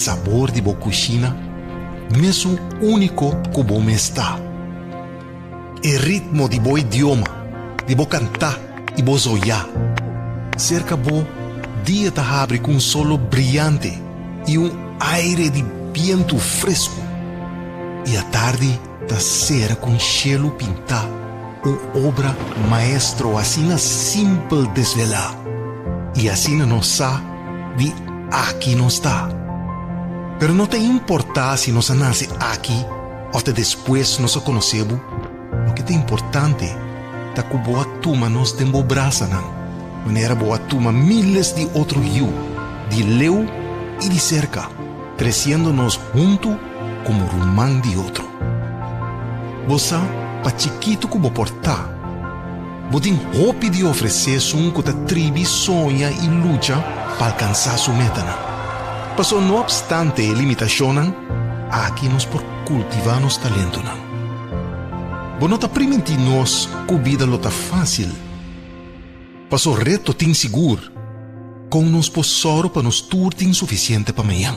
Sabor di bo kushina mesun úniko ku bo mes ta. E ritmo di bo idioma, di bo kantá i bo zoyá. Serka bo, dia ta habri ku un solo briante i un aire di bientu fresku. I atardi ta sera ku un shelu pintá, un obra maestro asina simpel desvelá. I asina nos sa di aki nos ta. Pero no ta importá si nos a nase aki òf ta despues nos a konosé bo, loke ta importante ta ku bo a tuma nos den bo brasanan, manera bo a tuma míles di otro yu, di leu i di serka, tresiendo nos huntu komo ruman di otro. Bo sa pa chikitu ku bo por ta. Bo tin hopi di ofresé esun ku ta tribi soña i lucha pa alkansá su metanan. Pasobra no opstante e limitashonnan, aki nos por kultivá nos talentonan. Bo no ta primintí nos ku bida lo ta fásil. Pasobra reto tin sigur. Kon nos por sòru pa nos tur tin sufisiente pa mañan?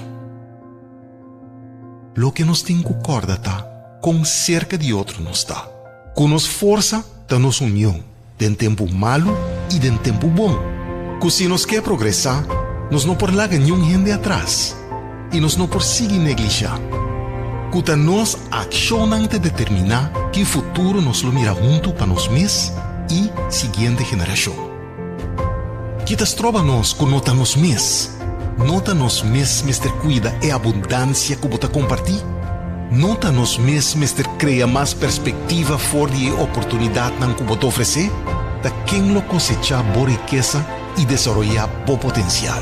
Loke nos tin ku kòrda ta kon serka di otro nos ta. Ku nos forsa ta nos union den tempu malu i den tempu bon. Ku si nos ke progresá, nos no por laga niun hende atras i nos no por sigui neglishá. Ku ta nos akshonnan ta determiná ki futuro nos lo mira huntu pa nos mes i siguiente generashon. Ki ta stroba nos ku no ta nos mes? No ta nos mes mester kuida e abundansia ku bo ta kompartí? No ta nos mes mester krea mas perspektiva for di e oportunidatnan ku bo ta ofresé? Ta ken lo kosechá bo rikesa i desaroyá bo potensial?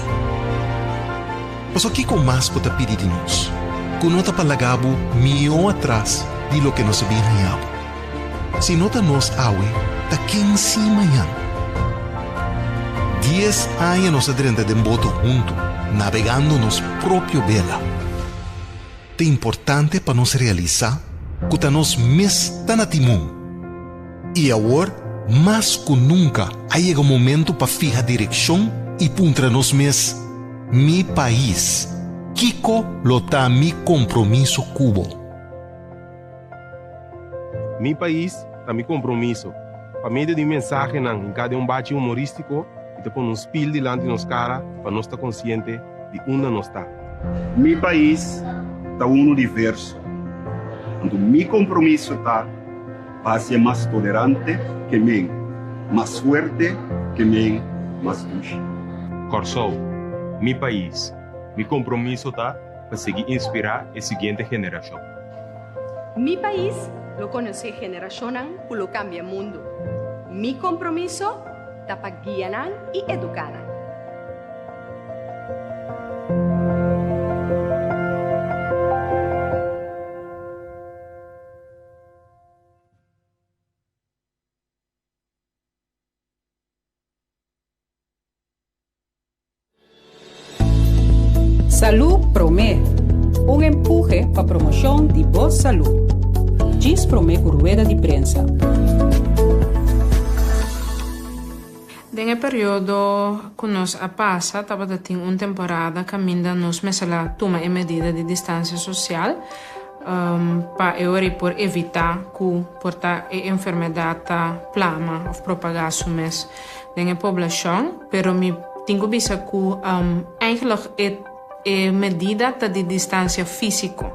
Pasobra kiko mas bo ta pidi di nos, ku no ta pa laga bo mihó atras di loke nos a bin haña bo? Si no ta nos awe, ta ken si mañan? Dies aña nos a drenta den boto huntu, nabegando nos propio bela. Ta importante pa nos realisá ku ta nos mes ta na timon. I awor, mas ku nunka, a yega momentu pa fiha direkshon i puntra nos mes, Mi pais, kiko lo ta mi kompromiso ku bo? Mi pais ta mi kompromiso. Pa medio di mensahenan hinká den un bachi humorístiko i ta pone un spil dilanti nos kara pa nos ta konsiente di unda nos ta. Mi pais ta unu diverso, anto mi kompromiso ta pa hasié mas tolerante ke men, mas fuerte ke men, mas dushi. Kòrsou, mi pais, mi kompromiso ta pa sigui inspirá e siguiente generashon. Mi pais lo konosé generashonnan ku lo kambia mundu. Mi kompromiso ta pa guia nan i eduká nan. Salú Promé, un empuhe pa promoshon di bo salú. Djis promé ku rueda di prensa. Den e periodo ku nos a pasa tabata tin un temporada kaminda nos mester a tuma e medida di distansia sosial pa e ora ei por evitá ku por ta e enfermedat ta plama òf propagá su mes. Den e poblashon, pero mi tin ku bisa ku eigenlijk e e medida ta di distansia físiko.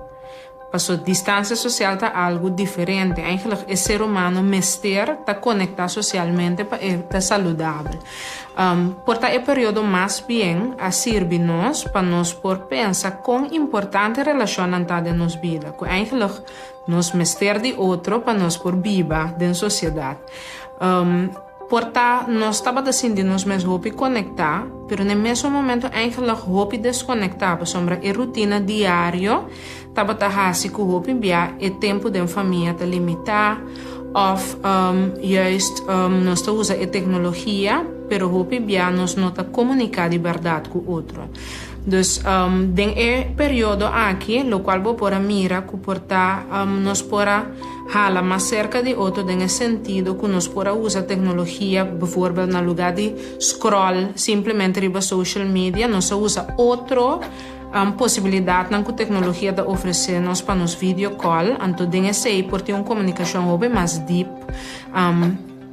Paso distansia sosial ta algu diferente. Eigenlijk e ser humano mester ta konektá sosialmente pa e ta saludabel. Por ta e periodo mas bien a sirbi nos pa nos por pensa kon importante relashonnan ta den nos bida, ku eigenlijk nos mester di otro pa nos por biba den sosiedat. Por ta nos tabata sinti nos mes hopi konektá, pero na e mesun momento eigenlijk hopi deskonektá pasobra e rutina diario tabata hasi ku hopi bia e tempu den famia ta limitá òf juist nos ta usa e teknologia pero hopi bia nos no ta komuniká di bèrdat ku otro. Dus den e periodo aki lokual bo por a mira ku por ta nos por a Hala mas serka di otro den e sentido ku nos por a usa teknologia, bijvoorbeeld na lugá di scroll simplemente riba social media, nos a usa otro. Posibilidatnan ku teknologia ta ofresé nos pa nos video call, anto den esei por tin un komunikashon hopi mas dip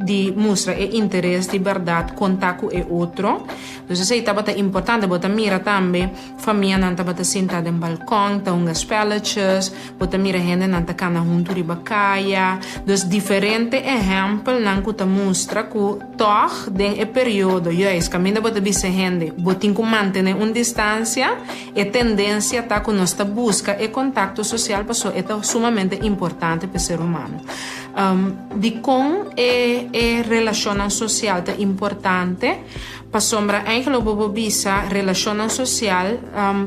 di mustra e interes di bèrdat konta ku e otro. Dus esei tabata importante. Bo ta mira tambe famianan tabata sinta den balkon ta hunga spelletjes, bo ta mira hendenan ta kana huntu riba kaya. Dus diferente ehèmpelnan ku ta mustra ku Tòg, den e periodo juist kaminda bo ta bisa hende bo tin ku mantené un distansia, e tendensia ta ku nos ta buska e kontakto sosial paso e ta sumamente importante pa e ser humano. Dikon e e relashonnan sosial ta importante? Pasobra eigenlijk bo por bisa relashonnan sosial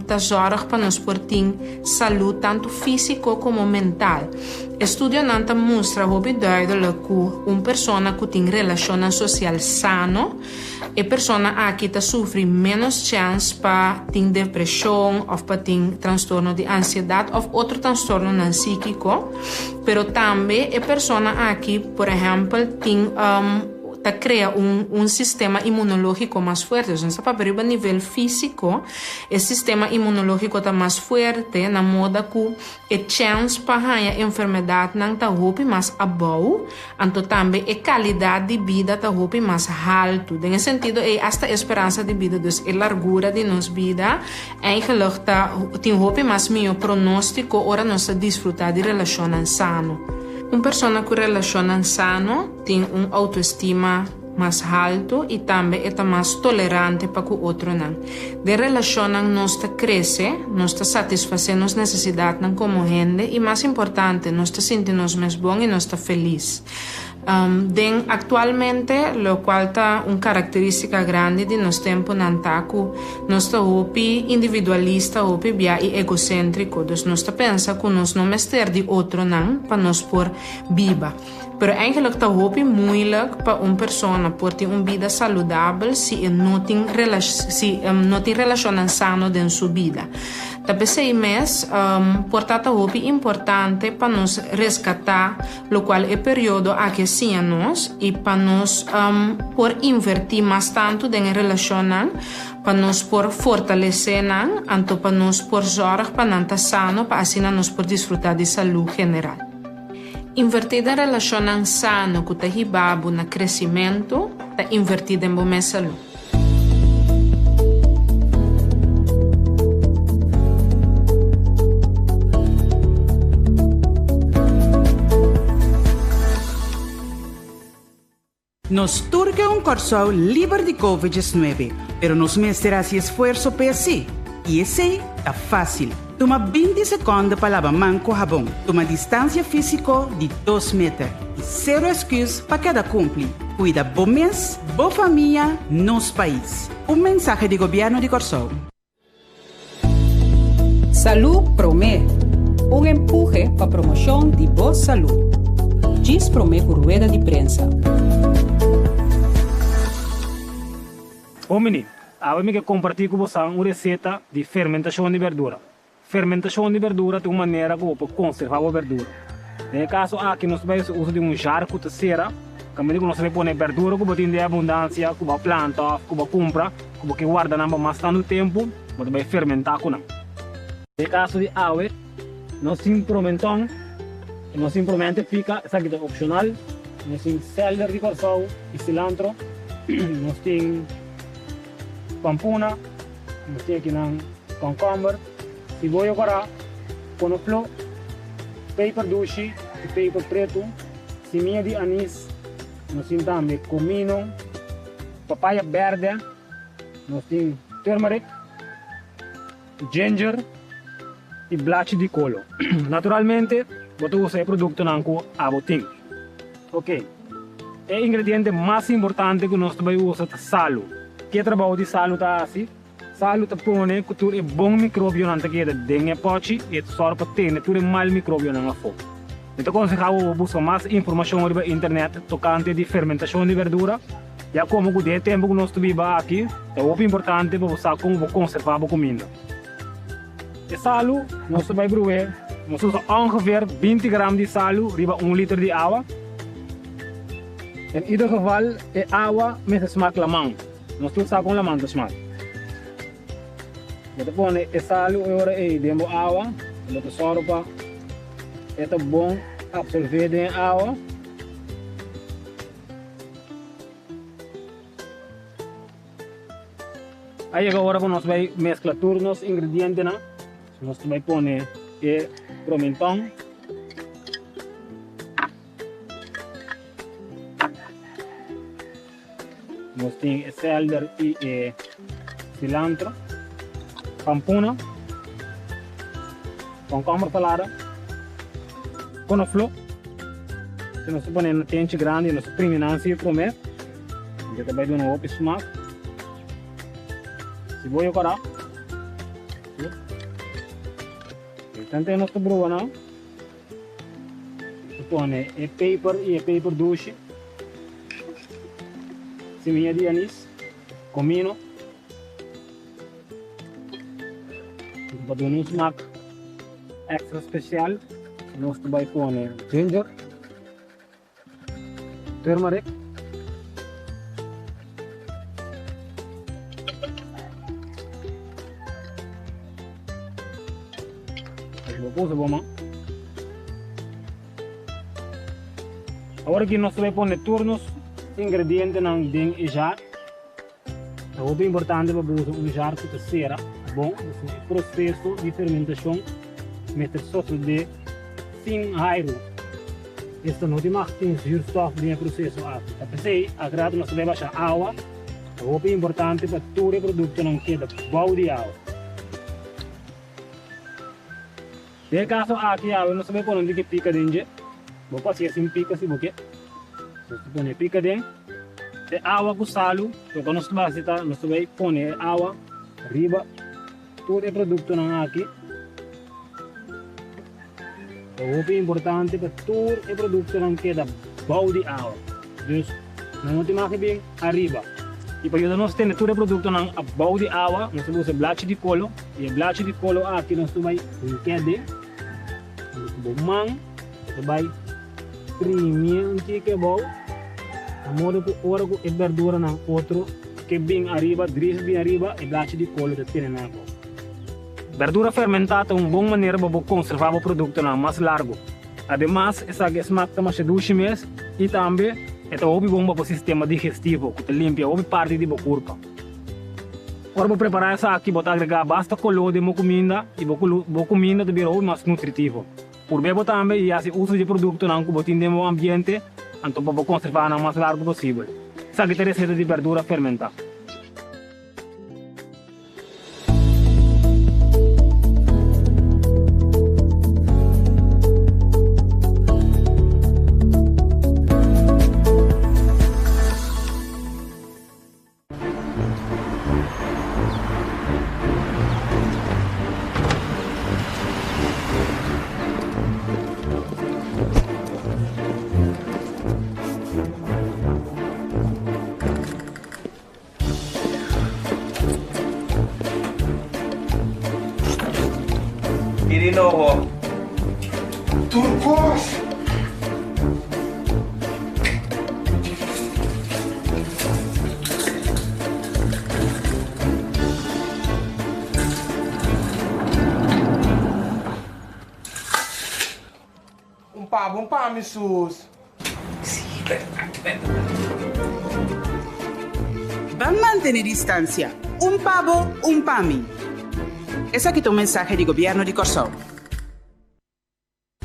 ta zòrg pa nos por tin salú tantu físiko komo mental. Estudionan ta mustra hopi duidelijk ku un persona ku tin relashonnan sosial sano, e persona aki ta sufri ménos chèns pa tin depreshon òf pa tin trastorno di ansiedat òf otro trastornonan síkiko. Pero tambe e persona aki, por ehèmpel, tin. Ta krea un un sistema inmunológiko mas fuerte. Dus nos ta papia riba nivel físiko, e sistema inmunológiko ta mas fuerte na moda ku e chèns pa haña enfermedatnan ta hopi mas abou, anto tambe e kalidat di bida ta hopi mas haltu. Den e sentido ei asta e speransa di bida, dus e largura di nos bida, eigenlijk ta tin hopi mas mihó pronóstiko ora nos ta disfrutá di relashonnan sano. Un persona ku relashonnan sano tin un outoestima mas haltu i tambe e ta mas tolerante pa ku otronan. Den relashonnan nos ta krese, nos ta satisfasé nos nesesidatnan komo hende i mas importante, nos ta sinti nos mes bon i nos ta felis. Den aktualmente, lokual ta un karakterístika grandi di nos tempunan ta ku nos ta hopi individualista, hopi bia i egoséntriko. Dus nos ta pensa ku nos no mester di otronan pa nos por biba. Pero eigenlijk ta hopi moeilijk pa un persona por tin un bida saludabel si e no tin si no tin relacionnan sano den su bida. Ta p'esey mes por ta ta hopi importante pa nos rescata locual e periodo aki a siña nos y pa nos por inverti mas tanto den e relacionnan, pa nos por fortalece nan, anto pa nos por zorg pa nan ta sano pa asina nos por disfruta di salud general. Invertí den relashonnan sano ku ta hiba bo na kresimentu ta invertí den bo mes salú. Nos tur ke un Kòrsou liber di Covid 19, pero nos mester hasi esfuerso p'e así. I esei ta fásil. Tuma 20 sekònde pa laba man ku habon, tuma distansia físiko di dos meter i sero esküs pa keda kumpli. Kuida bo mes, bo famia, nos pais. Un mensahe di Gobièrnu di Kòrsou. Salú Promé, un empuhe pa promoshon di bo salú. Djis promé ku rueda di prensa. Homini, awe mi ke kompartí ku bosan un reseta di fermentashon di berdura. Fermentashon di berdura ta un manera ku bo por konservá bo berdura. Den e kaso aki nos ta bai hasi uso di un jar ku ta sera, kaminda ku nos ta bai pone berdura ku bo tin den abundansia, ku bo a planta òf ku bo a kumpra, ku bo ke warda nan pa mas tantu tempu, bo ta bai fermentá ku nan. Den e kaso di awe, nos tin promenton, nos tin promente pika, esaki ta opshonal, nos tin sèlder di Kòrsou i silantro, nos tin pampuna, nos tin akinan kònkòmber, siboyo kòrá, konofló, peper dushi i peper pretu, simia di anis, nos tin tambe komino. Papaya berde, nos tin turmeric, ginger y blachi di kolo. Naturalmente bo ta usa e productonan cu abo tin. Ok, e ingrediente mas importante cu nos ta bay usa ta salu. Ke trabou di salu ta haci? Salu ta pone cu tur e bon microbionan ta keda den e pochi y e ta sòru pa tene tur e mal microbionan afó. Mi ta conseha bo pa busca mas informacion riba internet tocante di fermentacion di berdura, ya como cu den e tempo cu nos ta biba aki ta hopi importante pa bo sa como bo conserva bo cuminda. E salu nos ta bay bruhe, nos ta usa ongeveer 20 gram di salu riba un liter di awa. En ieder geval e awa mester smaak laman. Nos tur sa kon laman ta smak. Bo ta pone e salu e ora ei den bo awa i bo ta sòru pa e ta bon apsolvé den e awa. A yega ora ku nos bai meskla tur nos ingredientenan. Nos ta bai pone e promenton. Nos tin e selder i e cilantro, pampuna, komkomber salada, konofló. Si nos ta pone na tenchi grandi nos ta primi nan si prome, e ta bai duna hopi smak. Siboyo kòrá. Tante nos ta bruha nan. Ta pone e peper i e peper dushi, simia di anis, komino, pa duna un smak extra spesial nos ta bai pone ginger, turmeric. Bo puso bo man. Awor aki nos ta bai pone tur nos ingredientenan den e jar. Ta hopi importante pa bo usa un jar ku ta sera bon, pasobra e proseso di fermentashon mester sosodé sin airu. Esta no tin mag tin zuurstof den e proseso aki. Ta p'esei akratu nos ta bai basha awa. Ta hopi importante pa tur e produktonan keda bou di awa. Den e kaso aki awe nos ta bai pone un tiki pika den dje. Bo por hasié sin pika si bo ke. Nos ta pone e pika den e awa ku salu. Loke nos ta bai hasi ta nos ta bai pone e awa riba tur e produktonan aki. Ta hopi importante pa tur e produktonan keda bou di awa. Dus nan no tin mag di bin ariba. I pa yuda nos tene tur e produktonan abou di awa, nos ta usa blachi di kolo. I e blachi di kolo aki nos ta bai hink'é den. Anto ku bo man bo ta bai primié un tiki abou, na modo ku ora ku e berduranan otro ke bin ariba, dris bin ariba, e blachi di kolo ta tene nan abou. Berdura fermentá ta un bon manera pa bo konservá bo produktonan mas largu. Ademas, esaki e smak ta masha dushi mes i tambe e ta hopi bon pa bo sistema digestivo ku ta limpia hopi parti di bo kurpa. Ora bo prepará esaki, bo ta agregá basta koló den bo kuminda i bo bo kuminda ta bira hopi mas nutritivo. Purb'é bo tambe i hasi uso di e produktonan ku bo tin den bo ambiente anto pa bo konservá nan mas largu posibel. Esaki ta e reseta di berdura fermentá. Bini nobo. Tur kos. Un pa bo un pa mi sus. Ban mantene distansia, un pa bo, un pa mi. Esaki ta un mensahe di Gobièrnu di Kòrsou.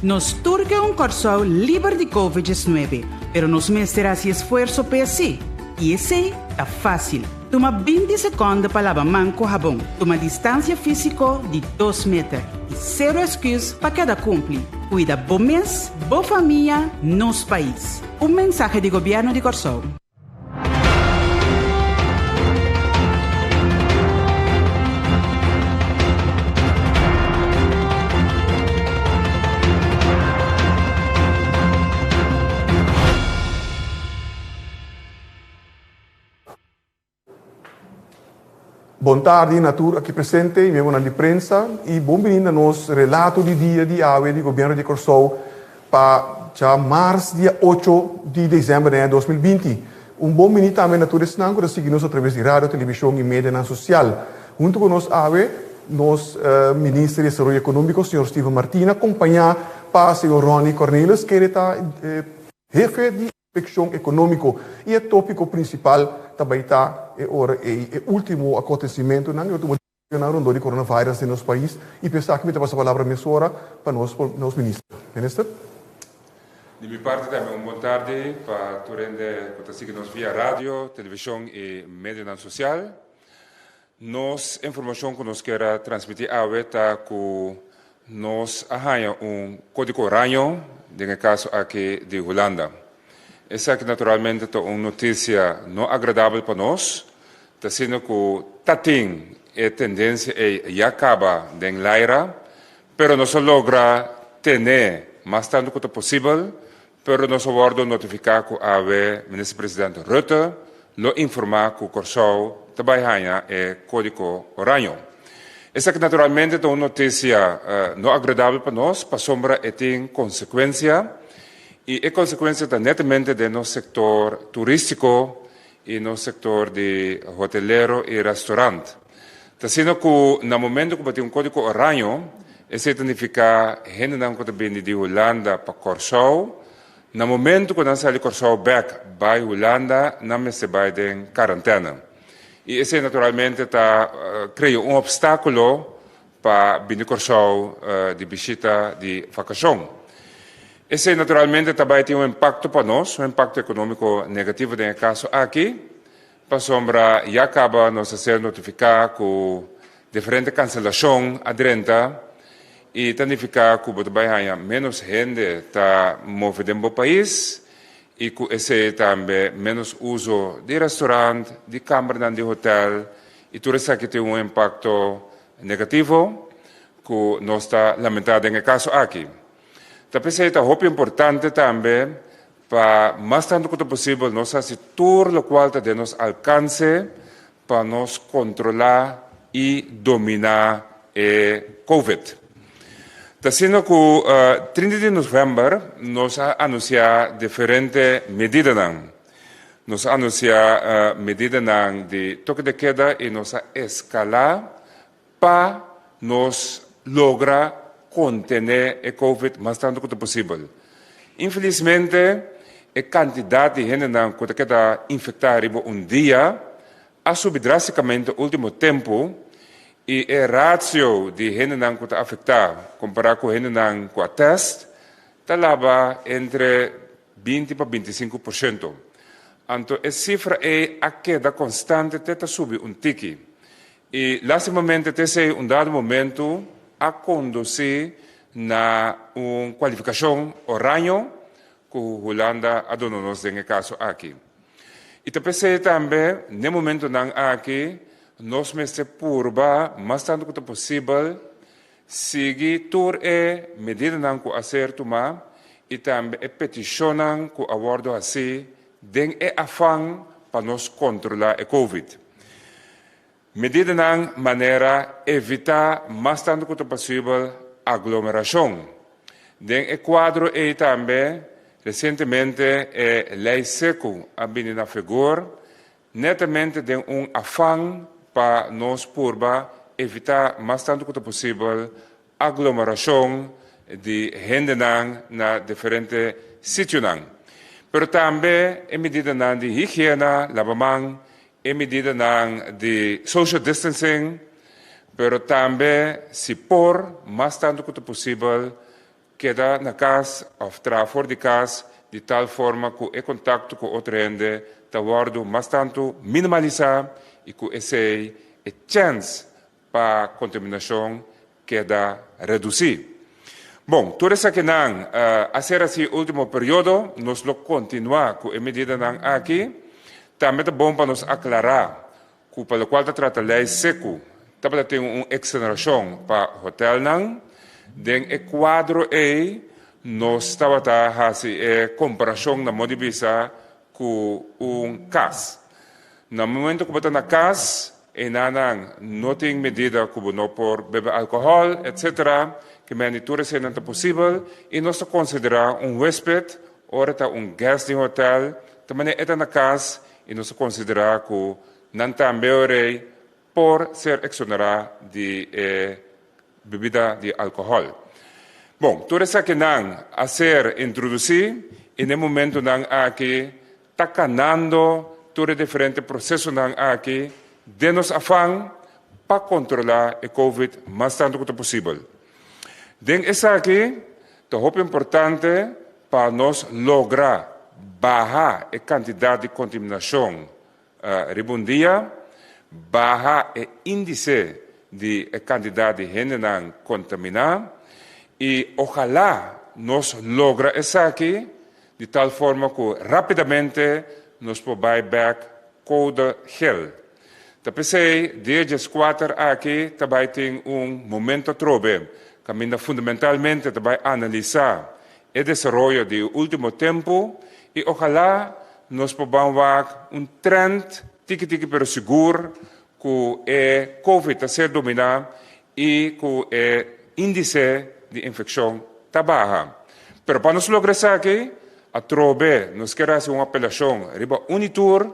Nos tur ke un Kòrsou liber di Covid 19, pero nos mester hasi esfuerso p'e sí. I esei ta fásil. Tuma 20 sekònde pa laba man ku habon. Tuma distansia físiko di dos meter. I sero esküs pa keda kumpli. Kuida bo mes, bo famia, nos pais. Un mensahe di Gobièrnu di Kòrsou. Bon tardi na tur aki presente y miembronan di prensa y bon bini na nos relato di dia di awe di Gobierno di Corsou pa djamars dia ocho di december den aña 2020. Un bon bini tambe na tur esnan cu ta sigui nos a traves di radio, television y medianan social. Hunto cu nos awe. nos Minister di Desaroyo Ekonómiko, señor Steven Martina, kompañá pa señor Ronnie Cornelis, kende ta hefe di Inspekshon Ekonómiko. I e tópiko prinsipal ta bai ta e ora ei e último akontesimentunan, e último desaroyonan rondó di coronavirus den nos pais. I pa esaki mi ta pasa palabra mesora pa nos nos Minister. Minister. Di mi parti tambe un bon tardi pa tur hende ku ta sigui nos via radio, televishon i medionan sosial. Nos informashon ku nos kier a transmití awe ta ku nos a haña un kódigo oraño den e kaso aki di Hulanda. Esaki naturalmente ta un notisia no agradabel pa nos, ta asina ku ta tin e tendensia ei ya kaba den laira, pero nos a logra tene mas tantu ku ta posibel Pero nos a wòrdu notifiká ku awe Minister President Rutte lo informá ku Kòrsou ta bai haña e kódiko oraño. Esaki naturalmente ta un notisia no agradabel pa nos pasobra e tin konsekuensia i e konsekuensia ta netamente den nos sektor turístiko i nos sektor di hotelero i restaurant. Ta asina ku na momento ku bo tin un kódiko oraño, esei ta nifiká hendenan ku ta bini di Hulanda pa Kòrsou, na momento ku nan sali Kòrsou bèk bai Hulanda, nan mester bai den karantèna. I esei naturalmente ta krea un opstákulo pa bini Kòrsou di bishita di vakashon. Esei naturalmente ta bai tin un impakto pa nos, un impakto ekonómiko negativo den e kaso aki. Pasobra ya kaba nos a ser notifiká ku diferente kanselashon a drenta i ta nifiká ku bo ta bai haña ménos hende ta move den bo pais i ku esei tambe ménos uso di restaurant, di kambernan di hotel i tur esaki tin un impakto negativo ku nos ta lamentá den e kaso aki. Ta p'esei ta hopi importante tambe Pa mas tantu ku ta posibel nos hasi tur lokual ta den nos alkanse pa nos kontrolá i dominá e Covid. Ta asina ku 30 di novèmber nos a anunsiá diferente medidanan. Nos a anunsiá medidanan di toke de keda i nos a eskalá pa nos logra kontené e Covid mas tantu ku ta posibel. Infelismente, e kantidat di hendenan ku ta keda infektá riba un dia a subi drástikamente último tempu i e ratio di hendenan ku ta afektá kompará ku hendenan ku a tèst ta laba entre 20 pa 25%. Anto e sifra ei a keda konstante te ta subi un tiki. I lastimamente t'esei un dado momento a kondusí na un kualifikashon oraño ku Hulanda a duna nos den e kaso aki. I ta p'esei tambe n'e momentonan aki nos mester purba mas tantu ku ta posibel sigui tur e medidanan ku a ser tumá i tambe e petishonnan ku a wòrdu hasí den e afan pa nos kontrolá e Covid. Medidanan manera evitá mas tantu ku ta posibel aglomerashon. Den e kuadro ei tambe resientemente e Lei Seku a bini na figor, netamente den un afan pa nos purba evitá mas tantu ku ta posibel aglomerashon di hendenan na diferente sitionan. Pero tambe e medidanan di higiena, laba man, e medidanan di social distancing, pero tambe si por, mas tantu ku ta posibel, keda na kas òf traha for di kas di tal forma ku e kontakto ku otro hende ta wòrdu mas tantu minimalisá i ku esei e chèns pa kontaminashon keda redusí. Bon, tur esakinan a ser así último periodo, nos lo kontinuá ku e medidanan aki. Tambe ta bon pa nos aklará ku pa lokual ta trata lei seku, tabata tin un eksonerashon pa hotèlnan. Den e kuadro ei nos tabata hasi e komparashon na modo di bisa ku un kas. Na momento ku bo ta na kas, enanan no tin medida ku bo no por bebe alkohòl, etc. Ke men di tur eseinan ta posibel i nos ta konsiderá un huésped ora ta un guest di hotèl ta manera e ta na kas i nos ta konsiderá ku nan tambe ora ei. por ser eksonerá di e bebida di alkohòl. Bon, tur esakinan a ser introdusí i na e momentunan aki ta kanando tur e diferente prosesonan aki den nos afan pa kontrolá e Covid mas tantu ku ta posibel. Den esaki ta hopi importante pa nos logra baha e kantidat di kontaminashon Riba un dia, baha e índise di e kantidat di hendenan kontaminá i ojalá nos logra esaki di tal forma ku rápidamente nos por bai bèk kode gel. Ta p'esei dia dieskuater aki ta bai tin un momento atrobe kaminda fundamentalmente ta bai analisá e desaroyo di e último tempu i ojalá nos por ban wak un trend tiki tiki pero sigur ku e covid ta ser dominá i ku e índise di infekshon ta baha. Pero pa nos logra esaki, atrobe nos kier hasi un apelashon riba un i tur,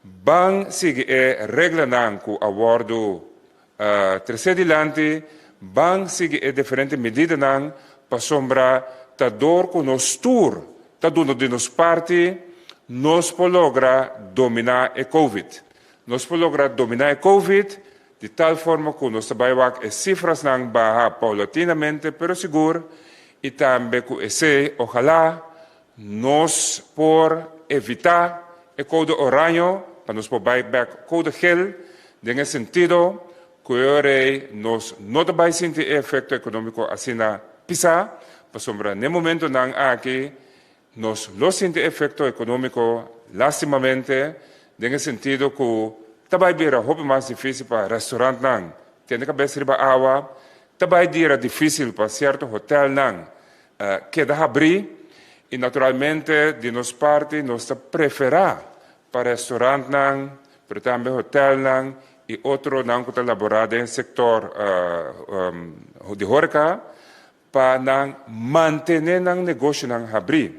ban sigui e reglanan ku a wòrdu Tresé dilanti, ban sigui e diferente medidanan pasobra ta dor ku nos tur ta duna di nos parti nos por logra dominá e covid. Nos por logra dominá e covid di tal forma ku nos ta bai wak e sifrasnan baha paulatinamente pero sigur i tambe ku esei ojalá nos por evitá e koude oraño pa nos por bai bèk koude gel den e sentido ku e ora ei nos no ta bai sinti e efekto ekonómiko asina pisá pasobra n'e momentonan aki nos lo sinti e efekto ekonómiko lastimamente den e sentido ku ta bai bira hopi mas difísil pa restaurantnan tene kabes riba awa, ta bai bira difísil pa sierto hotelnan keda habrí i naturalmente di nos parti nos ta preferá pa restaurantnan pero tambe hotelnan i otronan ku ta laborá den sektor di horeka pa nan mantené nan negoshonan habrí.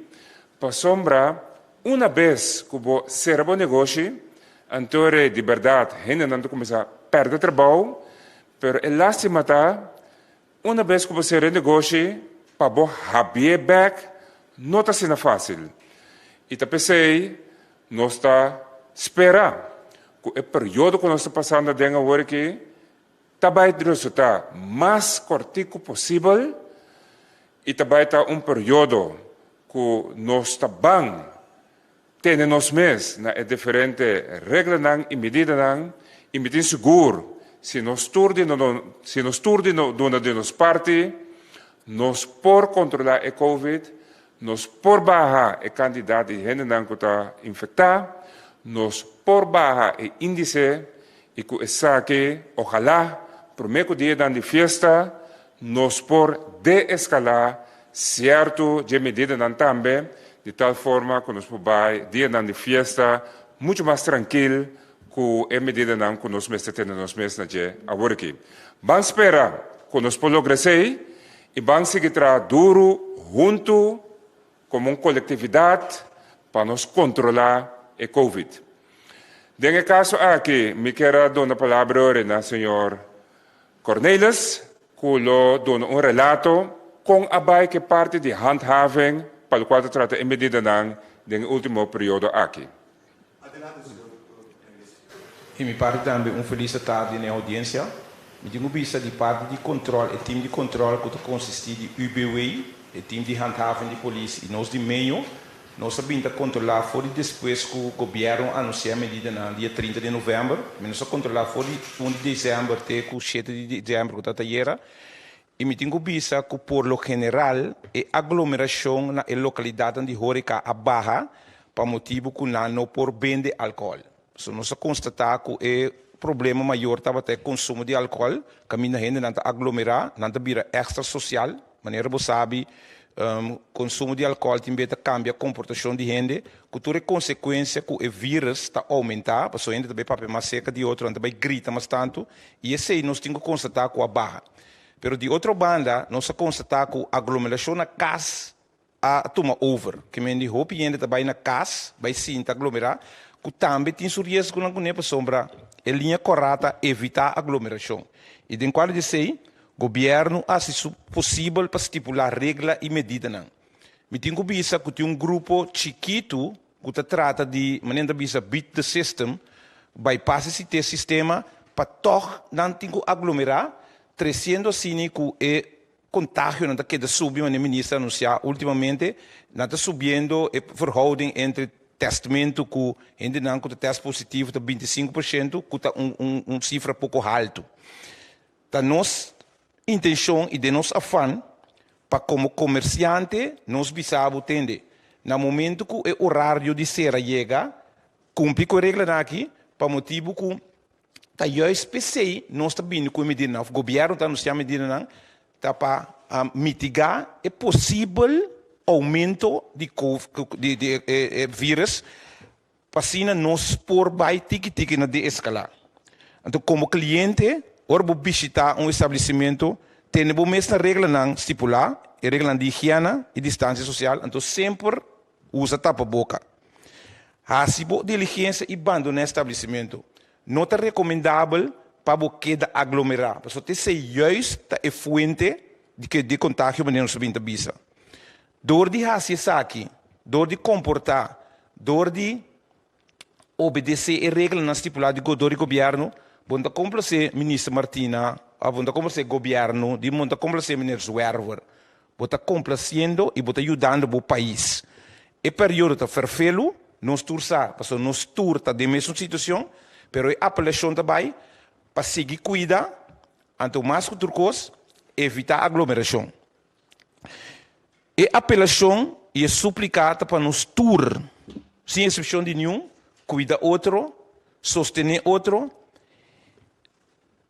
Pasobra una bes ku bo sera bo negoshi anto rei di bèrdat hendenan ta kuminsá pèrdè trabou pero e lástima ta Una bes ku bo sera e negoshi, pa bo habié bèk no ta asina fásil. I ta p'esei nos ta spera ku e periodo ku nos ta pasando aden awor aki ta bai resultá mas kòrtiku posibel i ta bai ta un periodo ku nos ta ban Tene nos mes na e diferente reglanan i medidanan i mi tin sigur si nos tur di si nos tur di duna di nos parti, nos por kontrolá e covid, nos por baha e kantidat di hendenan ku ta infektá, nos por baha e índise i ku esaki ojalá promé ku dianan di fiesta nos por deeskalá Sierto dje medidanan tambe, di tal forma ku nos por bai dianan di fiesta muchu mas trankil ku e medidanan ku nos mester tene nos mes na dje awor aki. Ban spera ku nos por logra esei i ban sigui traha duru huntu komo un kolektividat pa nos kontrolá e covid. Den e kaso aki mi kier a duna palabra ora na señor Cornelis ku lo duna un relato kon a bai ku e parti di handhaving pa lokual ta trata e medidanan den e ultimo periodo aki. Di mi parti tambe un felis atardi na e audiencia. Mi tin ku bisa di parti di control, e team di control ku ta consisti di UBW, e team di handhaving di polis i nos di meyo, Nos a bin ta kontrolá for di despues ku gobièrnu a anunsiá medidanan dia 30 di novèmber. Mi nos a kontrolá for di un di desèmber te ku shete di desèmber ku ta tayera. I mi tin ku bisa ku por lo general e aglomerashon na e lokalidatnan di hóreka a baha pa motibu ku nan no por bende alkohòl. So nos a konstatá ku e problema mayor tabata e konsumo di alkohòl, kaminda hendenan ta aglomerá, nan ta bira èkstra sosial. Manera bo sabi, konsumo di alkohòl tin be ta kambia komportashon di hende, ku tur e konsekuensia ku e vírus ta oumentá, pasobra hende ta bai papia mas serka di otro, nan ta bai grita mas tantu, i esei nos tin ku konstatá ku a baha. Pero di otro banda, nos a konstatá ku aglomerashon na kas a tuma over. Ke men di hopi hende ta bai na kas, bai sinta aglomerá, ku tambe tin su riesgonan kuné, pasobra. E liña kòrá ta evitá aglomerashon. I den kuadro di esei, gobièrnu a hasi su posibel pa stipulá regla i medidanan. Mi tin ku bisa ku tin un grupo chikitu ku ta trata di, manera nan ta bisa, beat the system, bypass e sistema, pa tòg nan tin ku aglomerá, tresiendo asina ku e kontagionan ta keda subi, manera minister a anunsiá últimamente, nan ta subiendo e verhouding entre tèstmentu ku hendenan ku ta tèst positivo ta 25%, ku ta un sifra poko haltu. Ta nos intenshon i den nos afan pa komo komersiante nos bisa bo tende, na momentu ku e orario di sera yega, kumpli ku e reglanan aki pa motibu ku ta juist p'esei nos ta bini ku e medidanan òf gobièrnu ta anunsiá medidanan ta pa mitigá e posibel oumento di di e vírus pa asina nos por bai tiki tiki na deeskalá. Anto komo kliente ora bo bishitá un establesimentu tene bo mes na reglanan stipulá, e reglanan di higiena i distansia sosial, anto semper usa tapaboka. Hasi bo diligensia i bandoná establesimentu. No ta rekomendabel pa bo keda aglomerá, pasobra esei juist ta e fuente di ke di kontagio manera nos a bin ta bisa. Dor di hasi esaki, dor di komportá, dor di obedesé e reglanan stipulá di dor di gobièrnu, bo no ta komplasé Minister Martina òf bo no ta komplasé gobièrnu di bo no ta komplasé Meneer Zwerver. Bo ta komplasiendo i bo ta yudando bo pais. E periodo ta ferfelu, nos tur sa, pasobra nos tur ta den mesun situacion, pero e apelacion ta bai pa sigui cuida, anto mas cu tur cos, evita aglomeracion. E apelacion i e suplica ta pa nos tur, sin excepcion di niun, cuida otro, sostene otro,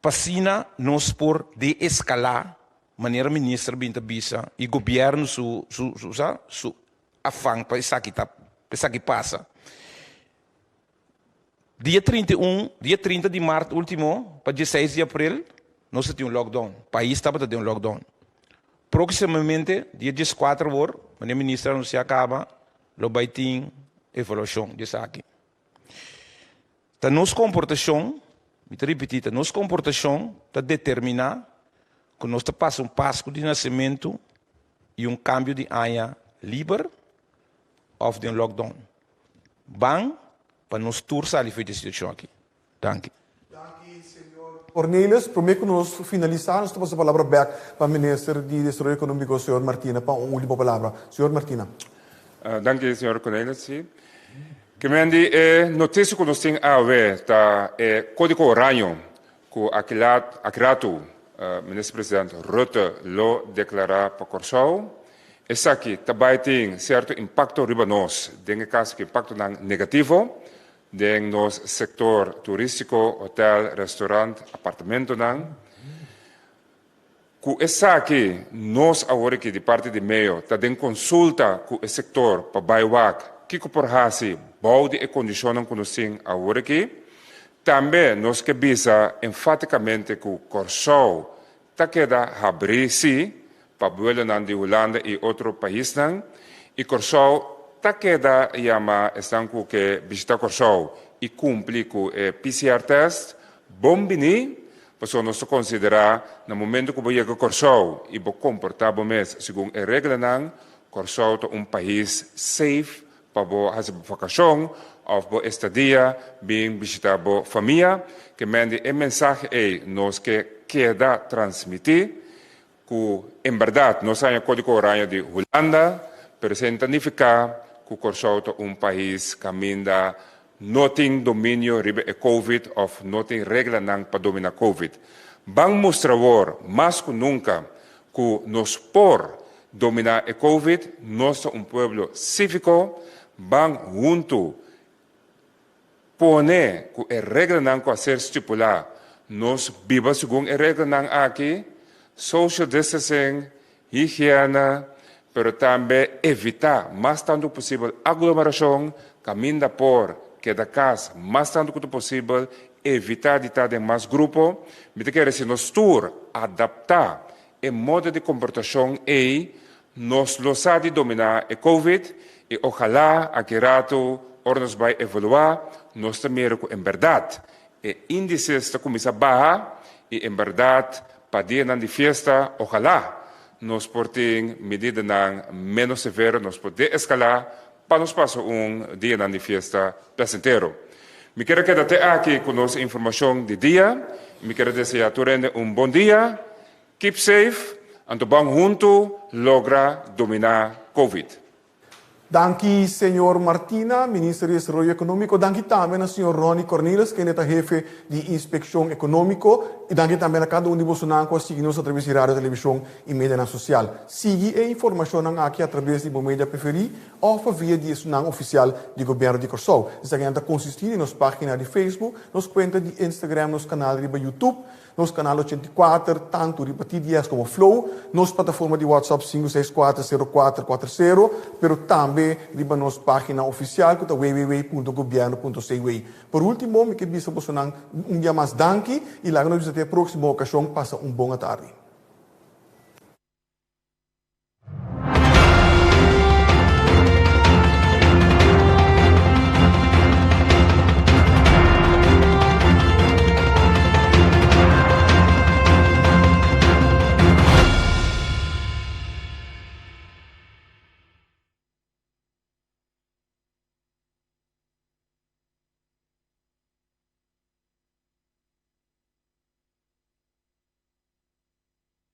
Pa asina nos por deeskalá, manera minister bin ta bisa i gobièrnu su su su sa su afan pa esaki ta pa esaki pasa. Dia 31, dia 30 di mart último pa 16 di aprel nos a tin un lockdown. Pais tabata den un lockdown. Próksimamente dia 14 awor, manera minister a anunsiá kaba, lo bai tin evaluashon di esaki. Ta nos komportashon, mi ta ripití, ta nos komportashon ta determiná ku nos ta pasa un Pasku di Nasementu i un kambio di aña liber òf den lockdown. Ban pa nos tur sali for di e situashon aki. Danki. Danki señor Cornelis. Prome ku nos finalisá nos ta pasa palabra bèk pa Minister di Desaroyo Ekonómiko señor Martina pa un último palabra. Señor Martina. Danki señor Cornelis. Sí. Ke men di e notisia ku nos tin awe ta e kódigo oraño ku aki ratu Minister President Rutte lo deklará pa Kòrsou. Esaki ta bai tin sierto impakto riba nos, den e kaso ku impaktonan negativo. Den nos sektor turístiko, hotel, restaurant, apartamentonan. Ku esaki nos awor aki di parti di meo ta den konsulta ku e sektor pa bai wak kiko por hasi bou di e kondishonnan ku nos tin awor aki. Tambe nos ke bisa enfátikamente ku Kòrsou ta keda habrí sí pa buelonan di Hulanda i otro paisnan i Kòrsou ta keda yama esnan ku ke bishita Kòrsou i kumpli ku e PCR test bon biní pasobra nos ta konsiderá na momentu ku bo yega Kòrsou i bo komportá bo mes segun e reglanan Kòrsou ta un pais safe pa bo hasi bo vakashon òf bo estadia bin bishitá bo famia. Ke men di e mensahe ei nos ke keda transmití ku en bèrdat nos haña Kódigo Oraño di Hulanda, pero esei no ta nifiká ku Kòrsou ta un pais kaminda no tin dominio riba e Covid òf no tin reglanan pa dominá Covid. Ban mustra awor mas ku nunka ku nos por Dominá e Covid, nos ta un pueblo síviko, ban huntu pone ku e reglanan ku a ser stipulá, nos biba segun e reglanan aki, social distancing, higiena, pero tambe evitá mas tantu posibel aglomerashon, kaminda por keda kas mas tantu ku ta posibel, evitá di ta den mas grupo. Mi ta kere si nos tur adaptá E modo di komportashon ei nos lo sa di dominá e Covid i ojalá aki ratu ora nos bai evaluá nos ta mira ku en bèrdat E índices ta kuminsá baha i en bèrdat pa dianan di fiesta ojalá nos por tin medidanan ménos severo, nos por deeskalá pa nos pasa un dianan di fiesta plasentero. Mi kier a keda te aki ku nos informashon di dia i mi kier a deseá tur hende un bon dia, keep safe, anto ban huntu logra dominá Covid. Danki señor Martina, Minister di Desaroyo Ekonómiko. Danki tambe na señor Ronny Cornelis, kende ta hefe di Inspekshon Ekonómiko. I danki tambe na kada un di bosonan ku a sigui nos atraves di radio, televishon i medianan sosial. Sigui e informashonnan aki atraves di bo media preferí òf pa via di esunnan ofisial di Gobièrnu di Kòrsou. Esakinan ta konsistí di nos página di Facebook, nos kuenta di Instagram, nos kanal riba YouTube, Nos kanal 84, tantu riba TDS komo Flow, nos plataforma di WhatsApp 5640440, pero tambe riba nos página ofisial ku ta www.gobierno.cw. Por último, mi ke bisa bosonan un dia mas danki i laga nos bisa te e próksimo okashon. Pasa un bon atardi.